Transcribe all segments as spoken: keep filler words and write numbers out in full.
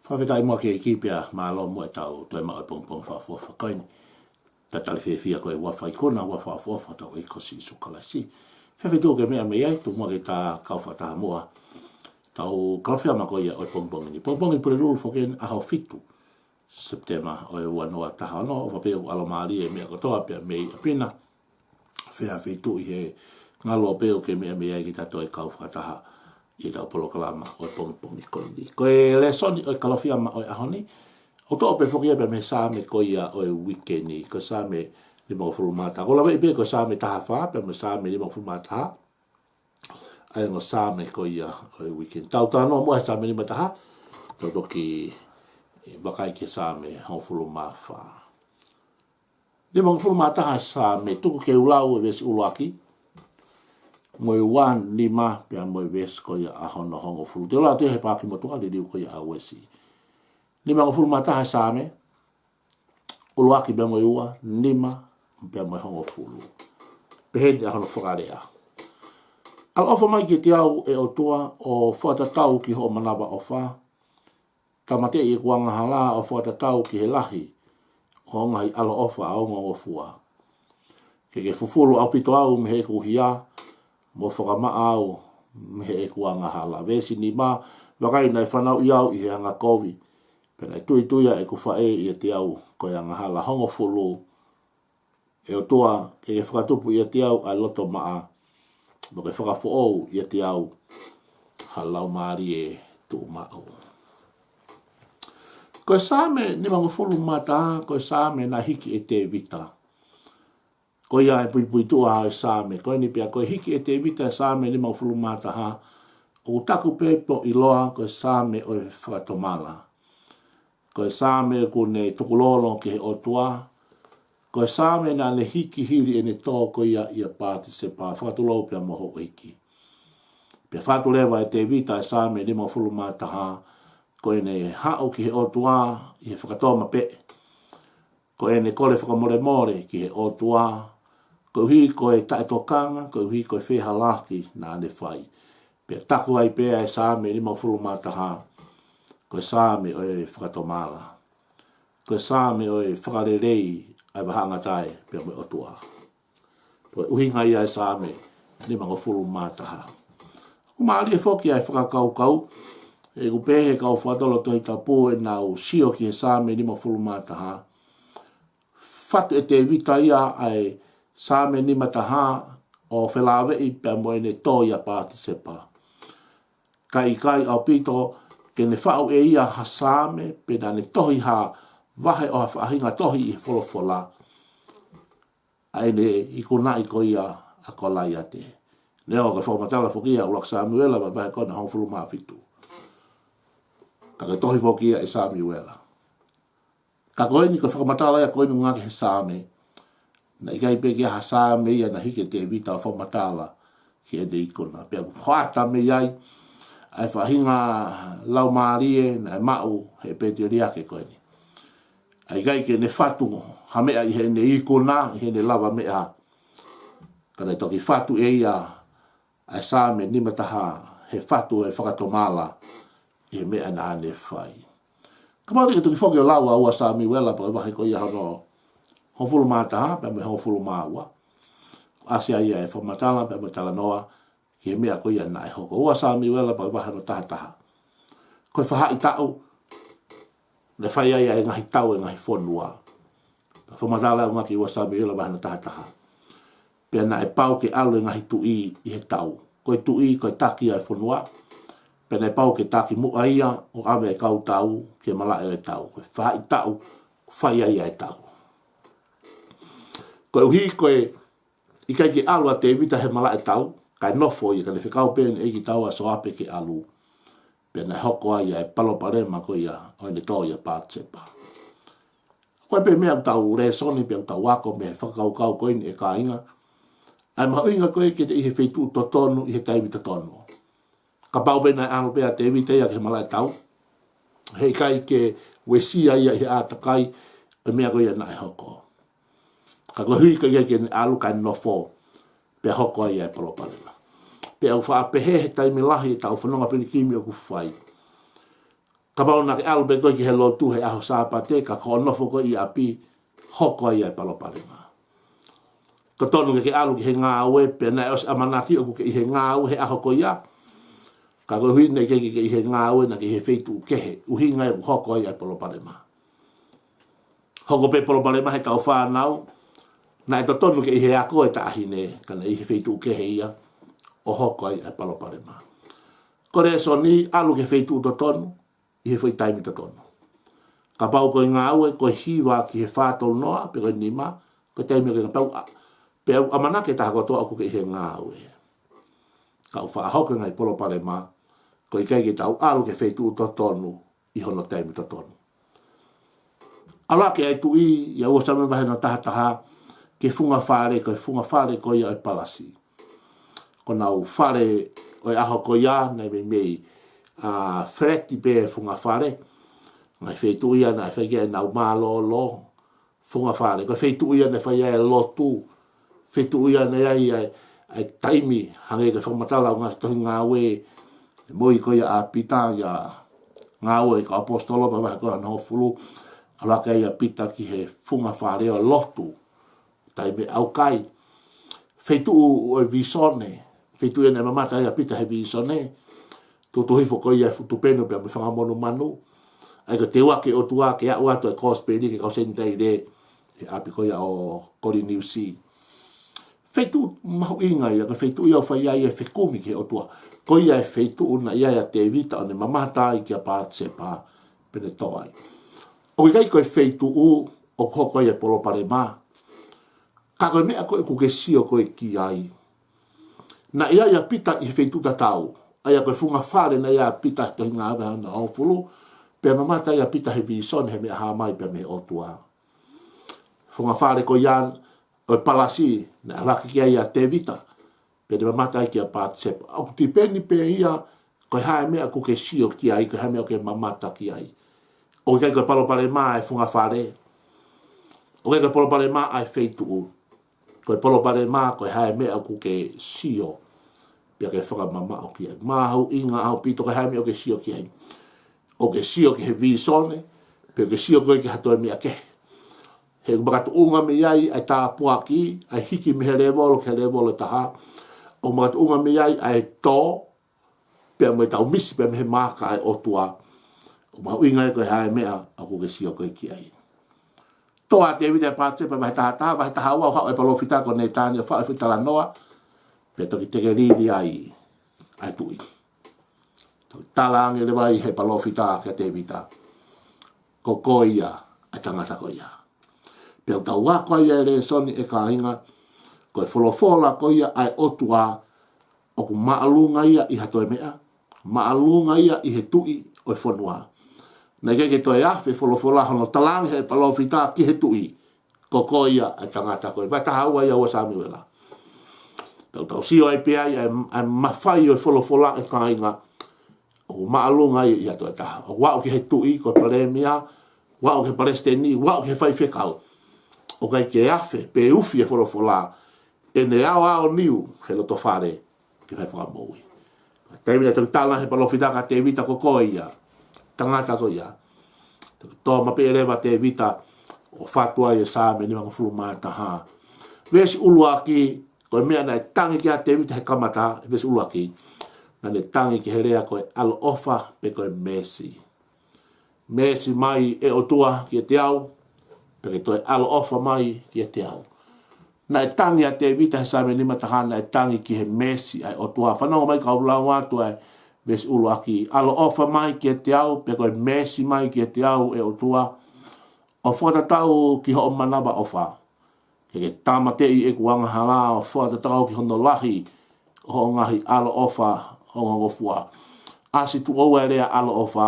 Fakafetaʻi muʻa ki he ʻEiki pea mālō muʻa ʻetau toe maʻu e pongipongi fakaʻofoʻofa ko eni. Tatali fiefia ko e huafa ikuna, huafa fakaʻofoʻofa hotau ʻEiki ko Sīsū Kalaisi. Fēfē tuʻu ke meʻa mei ai, tuʻu muʻa ke ta kau fakataha muʻa. Tau Kalofiama ko ia ʻo e pongipongi ni. Pongipongi Pulelulu foki eni, ʻaho fitu Sepitema ʻo e ua noa taha ono, ʻofa pē ʻoku ʻalomālie e meʻa kotoa pea mei ʻapi na. Fēfē tuʻu ʻi he ngaluope ʻoku ke meʻa mei ai ke ta toe kau fakataha ʻi heʻetau polokalama ʻo e pongipongi ko eni. Ko e lēsoni ʻo e Kalofiama ʻo e ʻaho ni, ʻoku toʻo pē foki ia pea mei he Saame ko ia ʻo e uike ni, ko e Saame nimangofulu mā taha. ʻOku ou laveʻi pē ko e Saame taha fā pea mo e Saame nimangofulu mā taha. ʻA e ongo Saame ko ia ʻo e uike ni. Tau talanoa muʻa he Saame nima taha, tau toki vakai ki he Saame hongofulu mā fā. Nimangofulu mā taha Saame, tuku ke u lau e veesi ʻuluaki, mo e ua, nima, pea mo e veesi ko ia ʻa hono hongofulu. Te u lau atu ia he paaki motuʻa, liliu ko ia ʻa Uesi. Nimangofulu mā taha Saame, ʻuluaki pea mo e ua, nima, pea mo e hongofulu. Pehē ni ʻa hono fakalea. ʻAloʻofa mai kiate au, ʻe ʻOtua, ʻo fakatatau ki hoʻo manavaʻofa. Tāmateʻi ʻeku angahala ʻo fakatatau ki he lahi ʻo hoʻo ngaahi ʻaloʻofa ongongofua. Ke ke fufulu ʻaupito au mei heʻeku hia, mo fakamaʻa au mei heʻeku angahala. Veesi nima, vakai naʻe fanauʻi au ʻi he angakovi, pea naʻe tuitui ʻeku faʻē ʻiate au ko e angahala. Hongofulu, ʻe ʻOtua, ke ke fakatupu ʻiate au ʻa e loto maʻa, mo ke fakafoʻou ʻiate au ha laumālie tuʻumaʻu. Ko e Saame nimangofulu mā taha, ko e Saame naʻe hiki ʻe Tēvita. Ko ia e puipuituʻa ʻo e Saame ko eni pea ko e hiki ʻe Tēvita e Saame nimangofulu mā taha, ʻoku taku pē pe ʻoku ʻiloa ko e Saame ʻo e fakatomala. Ko e Saame ʻoku ne tukulolo ki he ʻOtua. Ko e Saame naʻa ne hiki hili ʻene tō ko ia ʻia Patisepa, fakatulou pea mo houʻeiki. Pea fakatuleva ʻe Tēvita e Saame nimangofulu mā taha, ko ʻene haʻu ki he ʻOtua ʻi he fakatōmapeʻe. Ko ʻene kole fakamolemole ki he ʻOtua, koeʻuhi ko e taʻetokanga, koeʻuhi ko e fehālaaki naʻa ne fai. Pea taku ai pē ʻa e Saame nimangofulu mā taha, ko e Saame ʻo e fakatomala. Ko e Saame ʻo e fakalelei ʻa e vahaʻangatae pea mo e ʻOtua. Ko e ʻuhinga ia e Saame nimangofulu mā taha. ʻOku mālie foki ʻa e fakakaukau, ʻoku pehē ʻe he kau fakatotolo Tohi Tapu ʻenau sio ki he Saame nimangofulu mā taha. Fatu ʻe Tēvita ia ʻa e Saame nima taha ʻo felāveʻi pea mo ʻene tō ʻia Patisepa. Ka ʻikai ʻaupito ke ne faʻu ʻe ia ha Saame, pe naʻa ne tohi ha vahe ʻo ha faʻahinga tohi ʻi he folofola, ʻa ʻene ikunaʻi ko ia ʻa Kolaiate. Neongo ko e fakamatala foki ia ʻa ʻUluaki Samiuela vahe ko ena hongofulu mā fitu. Ka ko e tohi foki ia ʻe Samiuela. Ka ko eni ko e fakamatala ia ko eni ʻoku ngāueʻaki he Saame. Naʻe ʻikai pē ke ʻi ai ha Saame ia naʻe hiki ʻe Tēvita ʻo fakamatala ki heʻene ikuna. Pea ʻoku hoʻata mei ai ʻa e faʻahinga laumālie naʻe maʻu ʻe he pēteliake ko eni. ʻA e ʻikai ke ne fatu ha meʻa ʻi heʻene ikuna, ʻi heʻene lavameʻa. Ka naʻe toki fatu ʻe ia ʻa e Saame nima taha he fatu e fakatomala ʻi he meʻa naʻa ne fai. Kapau te ke toki foki ʻo lau ʻa ua Samiuela pea ko e vahe ko ia hono hongofulu mā taha, pea mo e hongofulu mā ua. ʻAsi ai ʻa e fakamatala, pea mo e talanoa ki he meʻa ko ia naʻe hoko. Ua Samiuela pea ko e vahe hono taha taha. Ko e faʻahitaʻu, naʻe fai ai ʻa e ngaahi tau ʻa e ngaahi fonua. Pea fakamatala ʻoku ngāueʻaki ua Samiuela vahe hono taha taha. Pea naʻe pau ke ʻalu e ngaahi tuʻi ʻi he tau. Ko e tuʻi, ko e taki ʻa e fonua. Pea naʻe pau ke taki muʻa ia ʻo ʻave e kau tau ki he malaʻe ʻo e tau. Ko e faʻahitaʻu, fai ai ʻa e tau. Koeʻuhi ko e ʻikai ke ʻalu ʻa Tēvita he malaʻe tau, kae nofo ia, ka ne fekau pē ʻe he ʻeikitau ʻa Soape ke ʻalu. Pea naʻe hoko ai ʻa e palopalema ko ia ʻo ʻene tō ʻia Patisepa. Ko e pē meʻa ʻoku tau lēsoni pea ʻoku tau ako mei he fakakaukau ko eni ʻe kāinga. ʻA e mahuʻinga ko ē ke te ʻi he feituʻu totonu ʻi he taimi totonu. Kapau pē naʻe ʻalu pē ʻa Tēvita ia ki he malaʻe tau, heʻikai ke uesia ia ʻi he ʻātakai ʻo e meʻa ko ia naʻe hoko. Ka koeʻuhi ko ia ke ne ʻalu kae nofo, pea hoko ai ʻa e palopalema. Pea ʻoku faʻa pehē he taimi lahi ʻetau fononga pilikimi ʻoku fai. Kapau naʻa ke ʻalu pē koe ki he lotu he ʻaho Sāpate, ka ko hoʻo nofo koe ʻi ʻapi, hoko ai ʻa e palopalema. Totonu ke ke ʻalu ki he ngāue, pea naʻe ʻosi ʻamanaki ʻoku ke ʻi he ngāue he ʻaho ko ia. Ka koeʻuhi naʻe ʻikai ke ke ʻi he ngāue, naʻa ke ʻi he feituʻu kehe, ʻuhinga ia ʻoku hoko ai ʻa e palopalema. Hoko pē palopalema he kau fānau, naʻe totonu ke ʻi he ako e taʻahine, ka naʻe ʻi he feituʻu kehe ia, ʻo hoko ai ʻa e palopalema. Ko e lēsoni, ʻalu ki he feituʻu totonu, ʻi he foʻi taimi totonu. Kapau ko e ngāue, ko e hiva ki he fā tolu noa, pe ko e nima, ko e taimi ʻoku ke ngāue, pea ʻoku ʻamanaki e taha kotoa ʻoku ke ʻi he ngāue. Ka ʻoku faʻa hoko e ngaahi palopalema, ko e ʻikai ke tau ʻalu ki he feituʻu totonu, ʻi hono taimi totonu. ʻAlu hake ʻa e tuʻi, ʻia Ua Samiuela vahe hono taha taha, ki he funga fale, ko e funga fale ko ia ʻo e palasi. Ko ʻenau fale ʻo e ʻaho ko ia, naʻe meimei, ʻa, feleti pē e funga fale. Ngaahi feituʻu ia naʻe fai ki ai ʻenau mālōlō, funga fale. Ko e feituʻu ia naʻe fai ai e lotu. Feituʻu ia naʻe ʻi ai ʻa e, ʻa e taimi, hangē ko e fakamatala ʻa e ngaahi tohi Ngāue, mo e ko ia ʻa Pita ʻia Ngāue ʻa e kau ʻAposetolo pea vahe ko ia hono hongofulu. ʻAlu hake ai ʻa Pita ki he funga fale ʻo lotu. Taimi ʻaukai. Feituʻu ʻo e vīsone. Feituʻu ia naʻe mamata ai ʻa Pita he vīsone. Tutuhi foki ia e fuʻu tupenu pea mo e fanga monumanu. ʻA ia ko e teuaki ʻa e ʻOtua ke aʻu atu ʻa e kosipeli ki he kau Senitaile he ʻapi ko ia ʻo Koliniusi. Feituʻu mahuʻinga ia, ko e feituʻu ia ʻoku fai ai e fekumi ki he ʻOtua. Ko ia e feituʻu naʻe ʻi ai ʻa Tēvita ʻo ne mamata ai kia Patisepa, pea ne tō ai. ʻOku ʻikai ko e feituʻu ʻoku hoko ai e palopalema. Ka ko e meʻa ko ē ʻoku ke sio koe ki ai. Naʻe ʻi ai ʻa Pita ʻi he feituʻu tatau. ʻA ia ko e funga fale naʻe ʻi ai ʻa Pita he tohi Ngāue hono hongofulu. Pea mamata ai ʻa Pita he vīsone he meʻa hā mai pea mei he ʻOtua. Funga fale ko ia ʻo e palasi, naʻe ʻalu hake ki ai ʻa Tēvita. Pea ne mamata ai kia Patisepa. ʻOku tipeni pē ia, ko e hā e meʻa ʻoku ke sio ki ai, ko e hā e meʻa ʻoku ke mamata ki ai. ʻOku ʻikai ko e palopalema e funga fale. ʻOku ʻikai ko e palopalema ʻa e feituʻu. Ko e palopalema, ko e hā e meʻa ʻoku ke sio. Pea ke fakamamaʻo ki ai. Mahuʻinga ʻaupito ko e hā e meʻa ʻoku ke sio ki ai. ʻOku ke sio ki he vīsone, pe ʻoku ke sio koe ki ha toe meʻa kehe. He ʻoku makatuʻunga mei ai ʻa e tāpuaki, ʻa e hiki mei he lēvolo ki he lēvolo ʻe taha. ʻOku makatuʻunga mei ai ʻa e tō, pea mo e tau misi pea mei he maaka ʻa e ʻOtua. ʻOku mahuʻinga ia ko e hā e meʻa ʻoku ke sio koe ki ai. Tō ʻa Tēvita ʻia Patisepa vahe taha taha, vahe taha ua ʻo haʻu e palōfita ko Nētane ʻo faʻo e foʻi talanoa, pea toki tekelili ai ʻa e tuʻi. Toki tala ange leva ʻe he palōfita kia Tēvita, ko koe ia ʻa e tangata ko ia. Pea ʻoku tau ako ai e lēsoni ʻe kāinga, ko e folofola ko ia ʻa e ʻOtua, ʻoku māʻolunga ia ʻi ha toe meʻa, māʻolunga ia ʻi he tuʻi ʻo e fonua. Naʻe ʻikai ke toe afe folofola hono tala ange ʻe he palōfita ki he tuʻi, ko koe ia ʻa e tangata ko ē. Vahe taha ua ia Ua Samiuela. Tau tau sio ai pē ai, ʻa e, ʻa e mafai ʻo e folofola ʻe kāinga, ʻoku māʻolunga ia ʻi ha toe taha. ʻOku aʻu ki he tuʻi, ko e palēmia, ʻoku aʻu ki he palesiteni, ʻoku aʻu ki he faifekau. ʻOku ʻikai ke afe, pe ufi e folofola, ʻene aoao niu he loto fale, ke fai fakamoʻui. Taimi naʻe toki tala he palōfita kia Tēvita ko koe ia, tangata ko ia. Toki tō mapeʻe leva Tēvita ʻo fatu ai e Saame nimangofulu mā taha. Veesi ʻuluaki, ko e meʻa naʻe tangi ki ai ʻa Tēvita he kamata, veesi ʻuluaki. Naʻa ne tangi ki he lea ko e ʻaloʻofa pe ko e meesi. Meesi mai ʻe ʻOtua kiate au, pea ke toe ʻaloʻofa mai kiate au. Naʻe tangi ʻa Tēvita he Saame nima taha naʻe tangi ki he meesi ʻa e ʻOtua. Fanongo mai kau lau atu ʻa e veesi ʻuluaki. ʻAloʻofa mai kiate au, pe ko e meesi mai kiate au ʻe ʻOtua. ʻO fakatatau ki hoʻo manavaʻofa. Ke ke tāmateʻi ʻeku angahala ʻo fakatatau ki hono lahi ʻo hoʻo ngaahi ʻaloʻofa ongongofua. ʻAsi tuʻo ua e lea ʻaloʻofa,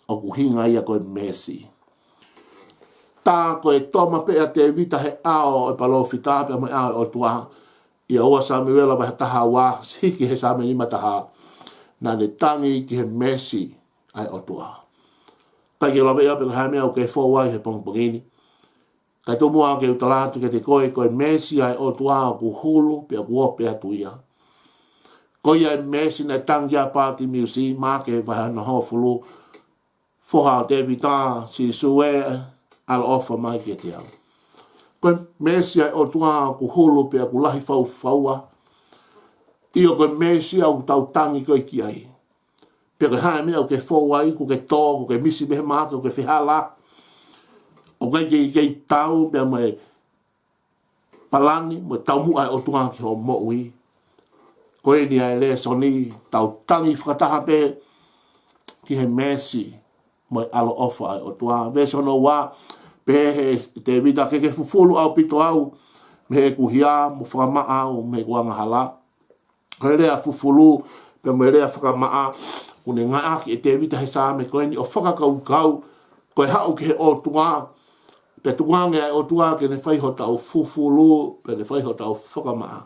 ʻoku ʻuhinga ia ko e meesi. Tā ko e tō mapeʻe ʻa Tēvita he ʻao ʻo e palōfita pea mo e ʻao ʻo e ʻOtua, ʻia Ua Samiuela vahe taha ua, hiki he Saame nima taha, naʻa ne tangi ki he meesi ʻa e ʻOtua. ʻIkai ke u lave ʻia pe ko e hā e meʻa ʻoku ke fou ai he pongipongi ni. Kae tomuʻa ke u tala atu kiate koe, ko e meesi ʻa e ʻOtua ʻoku hulu, pea ʻoku ope atu ia. Ko ia e meesi naʻe tangi ʻa Pātimiusi, Maʻake vahe hono hongofulu, Foha ʻo Tēvita, Sīsū ē, ʻaloʻofa mai kiate au. Ko e meesi ʻa e ʻOtua ʻoku hulu pea ʻoku lahi faufaua. ʻIo, ko e meesi ʻoku tau tangi ko ē ki ai. Pea ko e hā e meʻa ʻoku ke fou ai, ʻoku ke tō, ʻoku ke misi mei he maaka, ʻoku ke fehālaaki, ʻoku ʻikai ke, ke tau pea mo e palani mo e taumuʻa ʻa e ʻOtua ki hoʻo moʻui. Ko eni ʻa e lēsoni, tau tangi fakataha pē ki he meesi mo e ʻaloʻofa ʻa e ʻOtua. Veesi hono ua, pehē ʻe Tēvita, ke ke fufulu ʻaupito au mei heʻeku hia, mo fakamaʻa au mei heʻeku angahala. Ko e lea fufulu pea mo e lea fakamaʻa, ʻoku ne ngāueʻaki ʻe Tēvita he Saame ko eni ʻo fakakaukau ko e haʻu ki he ʻOtua, pea tukuange ʻa e ʻOtua ke ne fai hotau fufulu, pea ne fai hotau fakamaʻa.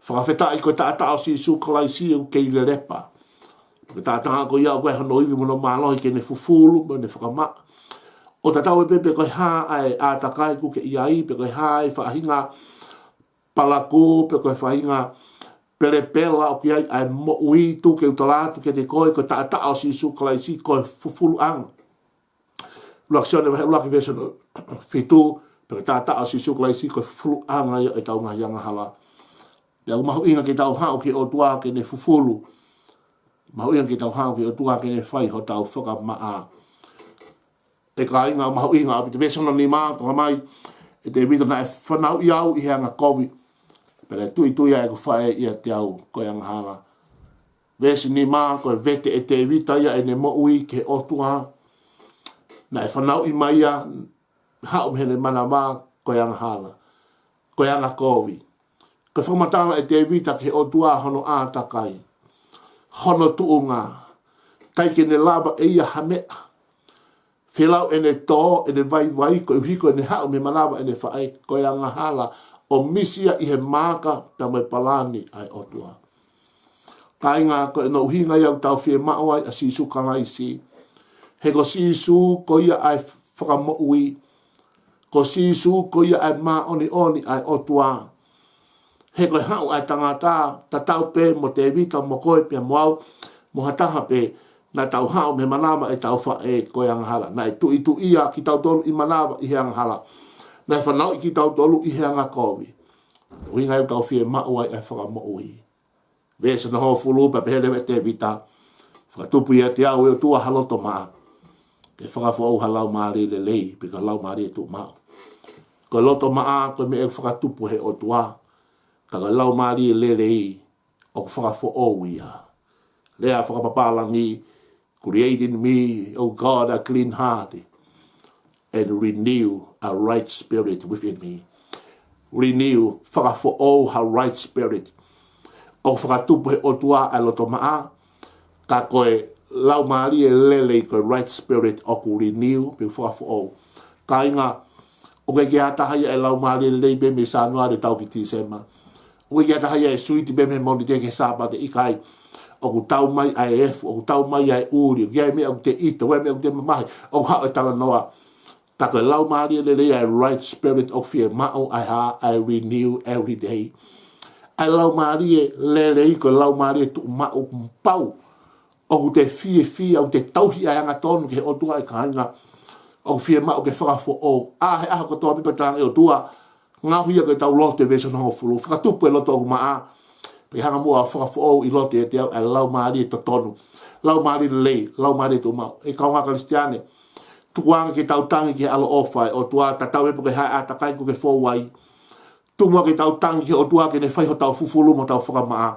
Fakafetaʻi ko e taʻataʻa ʻo Sīsū Kalaisi ʻoku kei lelepa. Ko e taʻataʻa ko ia ʻoku ʻi ai hono ivi mo hono mālohi ke ne fufulu, mo ne fakamaʻa. ʻO tatau ai pē pe ko e hā ʻa e ʻātakai ʻoku ke ʻi ai, pe ko e hā ʻa e faʻahinga palakū, pe ko e faʻahinga pelepela ʻoku ʻi ai ʻa e moʻui, tuku ke u tala atu kiate koe, ko e taʻataʻa ʻo Sīsū Kalaisi ko e fufuluʻanga. ʻUluaki Sione vahe ʻuluaki veesi hono fitu, pea ko e taʻataʻa ʻo Sīsū Kalaisi ko e fufuluʻanga ia ʻo ʻetau ngaahi angahala. Pea ʻoku mahuʻinga ke tau haʻu ki he ʻOtua ke ne fufulu. Mahuʻinga ke tau haʻu ki he ʻOtua ke ne fai hotau fakamaʻa. ʻE kāinga, mahuʻinga ʻaupito. Veesi hono nima, talamai ʻe Tēvita, naʻe fanauʻi au ʻi he angakovi, pea naʻe tuitui ʻa ʻeku faʻē ʻiate au, ko e angahala. Veesi nima, ko e vete ʻe Tēvita ia ʻene moʻui ki he ʻOtua. Naʻe fanauʻi mai ia, haʻu mei heʻene manava, ko e angahala, ko e angakovi. Ko e fakamatala ʻe Tēvita ki he ʻOtua hono ʻātakai, hono tuʻunga, ʻikai ke ne lava ʻe ia ha meʻa. Fēlau ʻene tō, ʻene vaivai, koeʻuhi ko ʻene haʻu mei he manava ʻene faʻē, ko e angahala, ʻo misi ia ʻi he maaka pea mo e palani ʻa e ʻOtua. Kāinga, ko hono ʻuhinga ia ʻoku tau fiemaʻu ai ʻa Sīsū Kalaisi. He ko Sīsū ko ia ʻa e fakamoʻui. Ko Sīsū ko ia ʻa e māʻoniʻoni ʻa e ʻOtua. He ko e haʻu ʻa e tangata, tatau pē mo Tēvita, mo koe pea mo au, mo ha taha pē, naʻa tau haʻu mei he manava ʻetau faʻē, ko e angahala. Naʻe tuʻituʻia kitautolu ʻi manava ʻi he angahala. Naʻe fanauʻi kitautolu ʻi he angakovi. ʻUhinga ia ʻoku tau fiemaʻu ai ʻa e fakamoʻui. Veesi hono hongofulu, pea pehē leva ʻe Tēvita, fakatupu ʻiate au, ʻe ʻOtua, ha loto maʻa, ke fakafoʻou ha laumālie lelei, pe ko ha laumālie tuʻumaʻu. Ko e loto maʻa, ko e meʻa ʻoku fakatupu he ʻOtua. Ka ko e laumālie lelei, ʻoku fakafoʻou ia. Lea fakapapālangi, Create in me, O God, a clean heart, and renew a right spirit within me. Renew, fakafoʻou ha right spirit. ʻOku fakatupu he ʻOtua ʻa e loto maʻa, ka ko e laumālie lelei ko e right spirit ʻoku renew, pe fakafoʻou. Kāinga, ʻoku ʻikai ke ʻi ai ha taha ia ʻe laumālie lelei pē mei Sānuali ʻo tau ki Tīsema. ʻOku ʻikai ke ʻi ai ha taha ia ʻe suiti pē mei he Mōnite ki he Sāpate, ʻikai. ʻOku tau mai ʻa e efu, ʻoku tau mai ʻa e ʻuli, ʻoku ʻi ai e meʻa ʻoku te ʻita, ʻoku ʻi ai e meʻa ʻoku te mamahi, ʻoku haʻu e talanoa. Ka ko e laumālie lelei ʻa e right spirit ʻoku fiemaʻu ʻa e hā, ʻa e renew every day. ʻA e laumālie lelei ko e laumālie tuʻumaʻu, pau. ʻOku te fiefia, ʻoku te tauhi ʻa e angatonu ki he ʻOtua, ʻe kāinga. ʻOku fiemaʻu ke fakafoʻou. ʻA, he ʻaho kotoa pē pea talaange ʻe he ʻOtua, ngaohi ia ko ʻetau lotu, veesi hono hongofulu. Fakatupu e loto ʻoku maʻa, pea ke hanga muʻa ʻo fakafoʻou ʻi loto ʻiate au ʻa e laumālie totonu. Laumālie lelei, laumālie tuʻumaʻu. ʻE kāinga Kalisitiane, tukuange ke tau tangi ki he ʻaloʻofa ʻa e ʻOtua, tatau ai pē pe ko e hā e ʻātakai ʻoku ke fou ai. Tuku muʻa ke tau tangi ki he ʻOtua ke ne fai hotau fufulu mo hotau fakamaʻa.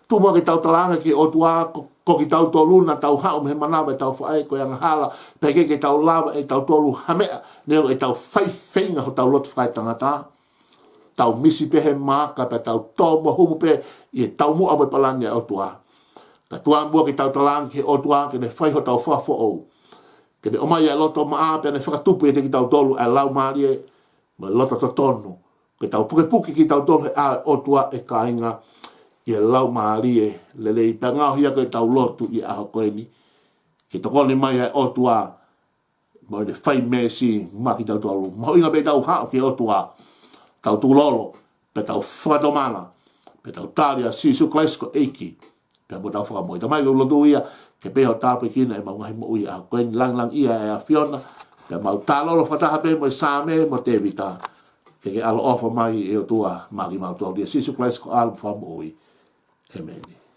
Tuku muʻa ke tau talaange ki he ʻOtua ko, ko kitautolu naʻa tau haʻu mei he manava ʻetau faʻē, ko e angahala, pea ʻikai ke tau lava ʻe tautolu ha meʻa, neongo ʻetau fai feinga hotau lotu fakaetangata. Tau misi pē he maaka pea tau tō mo humu pē ʻi he taumuʻa mo e palani ʻa e ʻOtua. Ka tuku muʻa ke tau talaange ki he ʻOtua ke ne fai hotau fakafoʻou. Ke ne ʻomai ʻa e loto maʻa pea ne fakatupu ʻiate kitautolu ʻa e laumālie mo e loto totonu. Ke tau pukepuke kitautolu he ʻao ʻo e ʻOtua, ʻe kāinga, ʻi he laumālie lelei. Pea ngaohi ia ko ʻetau lotu ʻi he ʻaho ko eni. Ke tokoni mai ʻa e ʻOtua mo ʻene fai meesi maʻa kitautolu. Mahuʻinga pē ʻetau haʻu ki he ʻOtua, tau tukulolo, pea tau fakatomala, pea tau tali ʻa Sīsū Kalaisi ko e ʻEiki pea mo hotau Fakamoʻui. Tamai, ʻoku ou lotua Ke pehē ʻo tāpuekina ʻemau ngaahi moʻui ʻa ko eni, langilangiʻia ʻa e ʻAfiona. Pea mau talolo fakataha pē mo e Saame mo Tēvita. Ke ke ʻaloʻofa mai ʻe ʻOtua maʻa kimautolu. ʻIa Sīsū Kalaisi ko homau Fakamoʻui. ʻĒmeni.